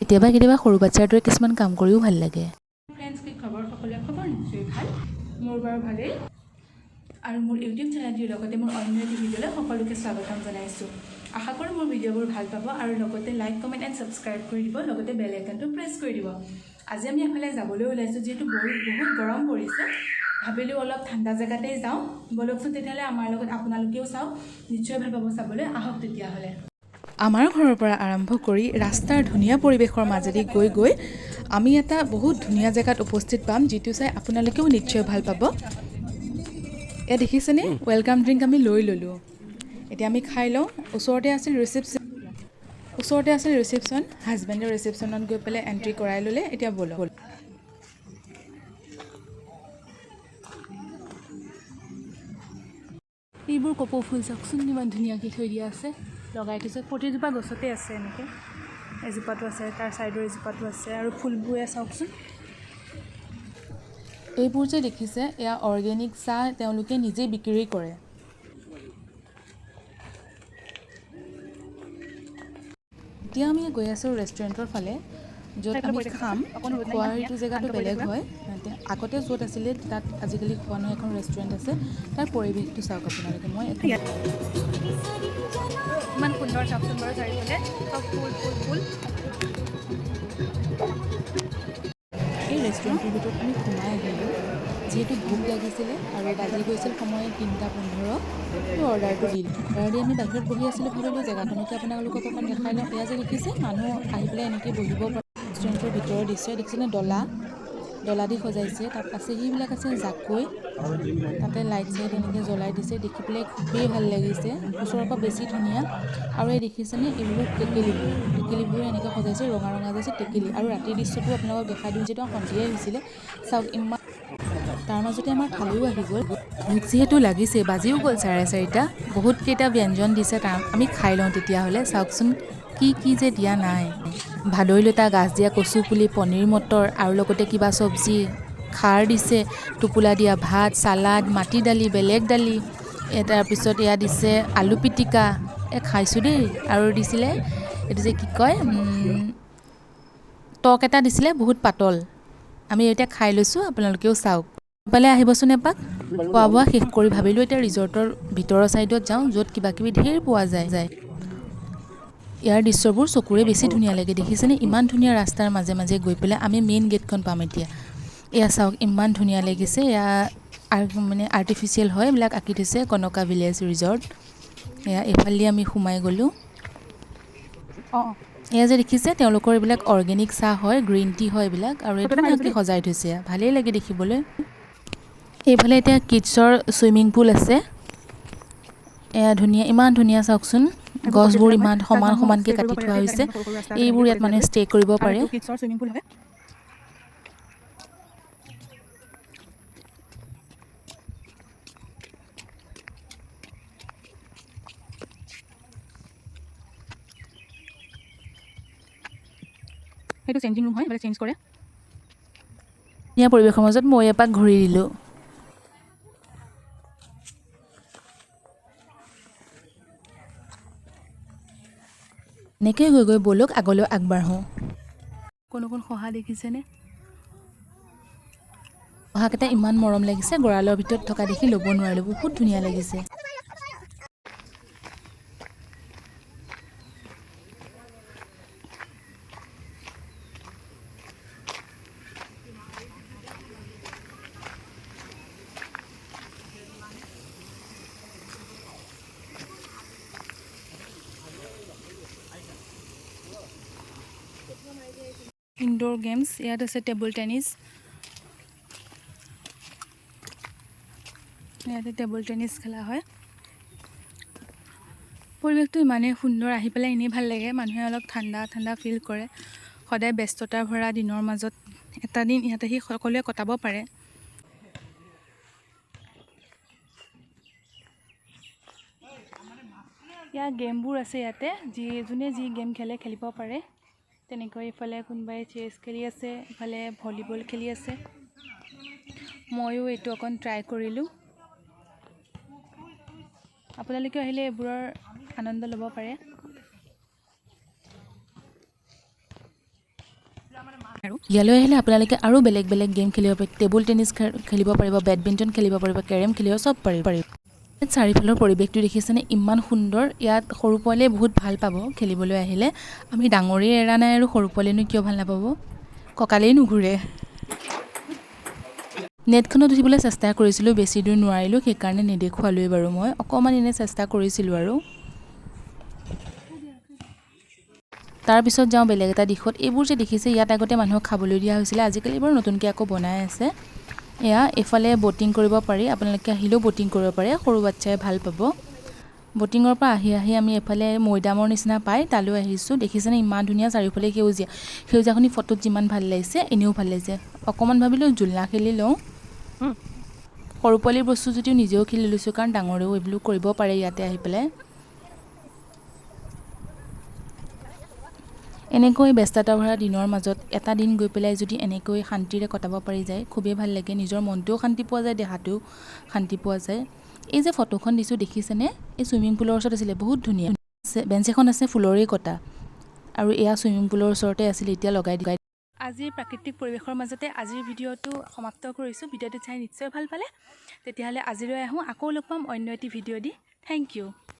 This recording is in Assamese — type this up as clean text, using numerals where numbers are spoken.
কেতিয়াবা কেতিয়াবা সৰু বাচ্ছাৰ দৰে কিছুমান কাম কৰিও ভাল লাগে। ফ্ৰেণ্ডছ, কি খবৰ সকলোৱে? খবৰ নিশ্চয় ভাল, মোৰ বাৰু ভালেই। আৰু মোৰ ইউটিউব চেনেলটিৰ লগতে মোৰ অন্য এটি ভিডিঅ'লৈ সকলোকে স্বাগতম জনাইছোঁ। আশা কৰোঁ মোৰ ভিডিঅ'বোৰ ভাল পাব আৰু লগতে লাইক, কমেণ্ট এণ্ড ছাবস্ক্ৰাইব কৰি দিব, লগতে বেল আইকনটো প্ৰেছ কৰি দিব। আজি আমি এফালে যাবলৈ ওলাইছোঁ, যিহেতু বহুত বহুত গৰম পৰিছে, ভাবিলোঁ অলপ ঠাণ্ডা জেগাতেই যাওঁ। ব'লকচোন তেতিয়াহ'লে আমাৰ লগত আপোনালোকেও চাওক, নিশ্চয় ভাল পাব চাবলৈ। আহক তেতিয়াহ'লে। আমাৰ ঘৰৰ পৰা আৰম্ভ কৰি ৰাস্তাৰ ধুনীয়া পৰিৱেশৰ মাজেদি গৈ গৈ আমি এটা বহুত ধুনীয়া জেগাত উপস্থিত পাম, যিটো চাই আপোনালোকেও নিশ্চয় ভাল পাব। এয়া দেখিছেনে, welcome drink আমি লৈ ল'লোঁ, এতিয়া আমি খাই লওঁ। ওচৰতে আছিল ৰিচিপশ্যন। হাজবেণ্ডে ৰিচিপশ্যনত গৈ পেলাই এণ্ট্ৰি কৰাই ল'লে। এতিয়া ব'লক। এইবোৰ কপৌ ফুল চাওকচোন, ইমান ধুনীয়াকৈ থৈ দিয়া আছে, লগাই থৈছে। প্ৰতিজোপা গছতে আছে এনেকৈ, এজোপাতো আছে, তাৰ ছাইডৰ এজোপাতো আছে। আৰু ফুলবোৰে চাওকচোন। এইবোৰ যে দেখিছে, এয়া অৰ্গেনিক চাহ, তেওঁলোকে নিজেই বিক্ৰী কৰে। এতিয়া আমি গৈ আছোঁ ৰেষ্টুৰেণ্টৰ ফালে, য'ত আমি খাম। খোৱাৰ এইটো জেগাটো বেলেগ হয়। এতিয়া আগতে য'ত আছিলে তাত আজিকালি খোৱা নহয়, এখন ৰেষ্টুৰেণ্ট আছে। তাৰ পৰিৱেশটো চাওক আপোনালোকে। মই এখন ইমান সুন্দৰ চাওকচোন বাৰু, চাৰিওফালে চব ফুল ফুল ফুল। এই ৰেষ্টুৰেণ্টটোৰ ভিতৰত আমি সোমাই আহিলোঁ, যিহেতু ভোক লাগিছিলে আৰু বাজি গৈছিল সময় 3টা 15। অৰ্ডাৰটো দিলোঁ। অৰ্ডাৰ দি আমি বাহিৰত বহি আছিলোঁ, ভাবিলোঁ জেগাখনকে আপোনালোকক অকণ দেখাই লওঁ। এয়া যে দেখিছে, মানুহ আহি পেলাই এনেকৈ বহিব পাৰে। ৰেষ্টুৰেণ্টৰ ভিতৰৰ দৃশ্য দেখিছেনে? ডলা ডলা দি সজাইছে। তাত আছে, সেইবিলাক আছে জাকৈ, তাতে লাইট চাইট এনেকৈ জ্বলাই দিছে। দেখি পেলাই খুবেই ভাল লাগিছে, ওচৰৰ পৰা বেছি ধুনীয়া। আৰু এই দেখিছেনে, এইবোৰ টেকেলিবোৰ, টেকেলিবোৰ এনেকৈ সজাইছে, ৰঙা ৰঙা যে আছে টেকেলি। আৰু ৰাতিৰ দৃশ্যটো আপোনালোকক দেখাই দিওঁ, যিহেতু সন্ধিয়াই হৈছিলে। চাওক ইমান, তাৰ মাজতে আমাৰ থালিও আহি গ'ল। ভোক যিহেতু লাগিছে, বাজিও গ'ল 4:30। বহুতকেইটা ব্যঞ্জন দিছে, তাৰ আমি খাই লওঁ তেতিয়াহ'লে। চাওকচোন কি কি যে দিয়া নাই! ভাদৈলতা গাজ দিয়া কচু পুলি, পনীৰ মটৰ আৰু লগতে কিবা চব্জি, খাৰ দিছে, টোপোলা দিয়া ভাত, চালাড, মাটি দালি, বেলেগ দালি, তাৰপিছত এয়া দিছে আলু পিটিকা। খাইছোঁ দেই। আৰু দিছিলে এইটো যে কি কয়, টক এটা দিছিলে, বহুত পাতল। আমি এতিয়া খাই লৈছোঁ, আপোনালোকেও চাওক। পালে আহিবচোন এপাক। খোৱা বোৱা শেষ কৰি ভাবিলোঁ এতিয়া ৰিজৰ্টৰ ভিতৰৰ ছাইডত যাওঁ, য'ত কিবা কিবি ঢেৰ পোৱা যায়। ইয়াৰ দৃশ্যবোৰ চকুৰে বেছি ধুনীয়া লাগে। দেখিছেনে, ইমান ধুনীয়া ৰাস্তাৰ মাজে মাজে গৈ পেলাই আমি মেইন গেটখন পাম এতিয়া। এয়া চাওক, ইমান ধুনীয়া লাগিছে। এয়া মানে আৰ্টিফিচিয়েল হয়, এইবিলাক আঁকি থৈছে, কনকা ভিলেজ ৰিজৰ্ট। এয়া এইফালেদি আমি সোমাই গ'লোঁ। এয়া যে দেখিছে, তেওঁলোকৰ এইবিলাক অৰ্গেনিক চাহ হয়, গ্ৰীণ টি হয় এইবিলাক। আৰু এই ধুনীয়াকৈ সজাই থৈছে, ভালেই লাগে দেখিবলৈ। এইফালে এতিয়া কিডছৰ চুইমিং পুল আছে। এয়া ধুনীয়া, ইমান ধুনীয়া চাওকচোন, গছবোৰ ইমান সমান সমানকৈ কাটি থোৱা হৈছে। এইবোৰ ইয়াত মানুহে ষ্টে কৰিব পাৰে। কিডছৰ চুইমিং পুল হয়। সেইটো চেঞ্জিং ৰুম হয়, এইফালে চেঞ্জ কৰে। ধুনীয়া পৰিৱেশৰ মাজত মই এপাক ঘূৰি দিলোঁ। এনেকৈ গৈ গৈ ব'লক আগলৈ আগবাঢ়োঁ। কোনো কোন শহা দেখিছেনে? শহাকেইটা ইমান মৰম লাগিছে, গঁৰালৰ ভিতৰত থকা দেখি ল'ব নোৱাৰিলোঁ, বহুত ধুনীয়া লাগিছে। ইনড'ৰ গেমছ ইয়াত আছে, টেবুল টেনিছ, ইয়াতে টেবুল টেনিছ খেলা হয়। পৰিৱেশটো ইমানেই সুন্দৰ, আহি পেলাই এনেই ভাল লাগে। মানুহে অলপ ঠাণ্ডা ঠাণ্ডা ফিল কৰে। সদায় ব্যস্ততা ভৰা দিনৰ মাজত এটা দিন ইয়াত আহি সকলোৱে কটাব পাৰে। ইয়াৰ গেমবোৰ আছে ইয়াতে, যি যোনে যি গেম খেলে খেলিব পাৰে। তেনেকৈ ইফালে কোনোবাই চেছ খেলি আছে, ইফালে ভলীবল খেলি আছে। ময়ো এইটো অকণ ট্ৰাই কৰিলোঁ। আপোনালোকেও আহিলে এইবোৰৰ আনন্দ ল'ব পাৰে। ইয়ালৈ আহিলে আপোনালোকে আৰু বেলেগ বেলেগ গেম খেলিব পাৰিব। টেবুল টেনিছ খেলিব পাৰিব, বেডমিণ্টন খেলিব পাৰিব, কেৰম খেলিব, চব পাৰিব। ইয়াত চাৰিওফালৰ পৰিৱেশটো দেখিছেনে, ইমান সুন্দৰ! ইয়াত সৰু পোৱালীয়ে বহুত ভাল পাব খেলিবলৈ আহিলে। আমি ডাঙৰেই এৰা নাই আৰু সৰু পোৱালীয়েনো কিয় ভাল নাপাব? কঁকালেই নুঘূৰে। নেটখনত উঠিবলৈ চেষ্টা কৰিছিলোঁ, বেছি দূৰ নোৱাৰিলোঁ, সেইকাৰণে নেদেখুৱালোৱেই বাৰু। মই অকণমান এনেই চেষ্টা কৰিছিলোঁ আৰু। তাৰপিছত যাওঁ বেলেগ এটা দিশত। এইবোৰ যে দেখিছে, ইয়াত আগতে মানুহক খাবলৈ দিয়া হৈছিলে। আজিকালি বাৰু নতুনকৈ আকৌ বনাই আছে। এয়া এইফালে ব'টিং কৰিব পাৰি। আপোনালোকে আহিলেও ব'টিং কৰিব পাৰে, সৰু বাচ্ছাই ভাল পাব। ব'টিঙৰ পৰা আহি আহি আমি এইফালে মৈদামৰ নিচিনা পায়, তালৈ আহিছোঁ। দেখিছেনে, ইমান ধুনীয়া চাৰিওফালে সেউজীয়া। সেউজীয়াখিনি ফটোত যিমান ভাল লাগিছে, এনেও ভাল লাগিছে। অকণমান ভাবিলোঁ জোলনা খেলি লওঁ। সৰু পোৱালিৰ বস্তু যদিও নিজেও খেলি লৈছোঁ, কাৰণ ডাঙৰেও এইবোৰ কৰিব পাৰে ইয়াতে আহি পেলাই। এনেকৈ ব্যস্ততা ভৰা দিনৰ মাজত এটা দিন গৈ পেলাই যদি এনেকৈ শান্তিৰে কটাব পাৰি যায়, খুবেই ভাল লাগে। নিজৰ মনটোও শান্তি পোৱা যায়, দেহাটোও শান্তি পোৱা যায়। এই যে ফটোখন দিছোঁ, দেখিছেনে? এই চুইমিং পুলৰ ওচৰত আছিলে। বহুত ধুনীয়া বেঞ্চ এখন আছে ফুলৰেই কটা আৰু এয়া চুইমিং পুলৰ ওচৰতে আছিলে, এতিয়া লগাই দিলে। আজিৰ প্ৰাকৃতিক পৰিৱেশৰ মাজতে আজিৰ ভিডিঅ'টো সমাপ্ত কৰিছোঁ। ভিডিঅ'টো চাই নিশ্চয় ভাল পালে। তেতিয়াহ'লে আজিলৈ আহোঁ, আকৌ লগ পাম অন্য এটি ভিডিঅ' দি। Thank U.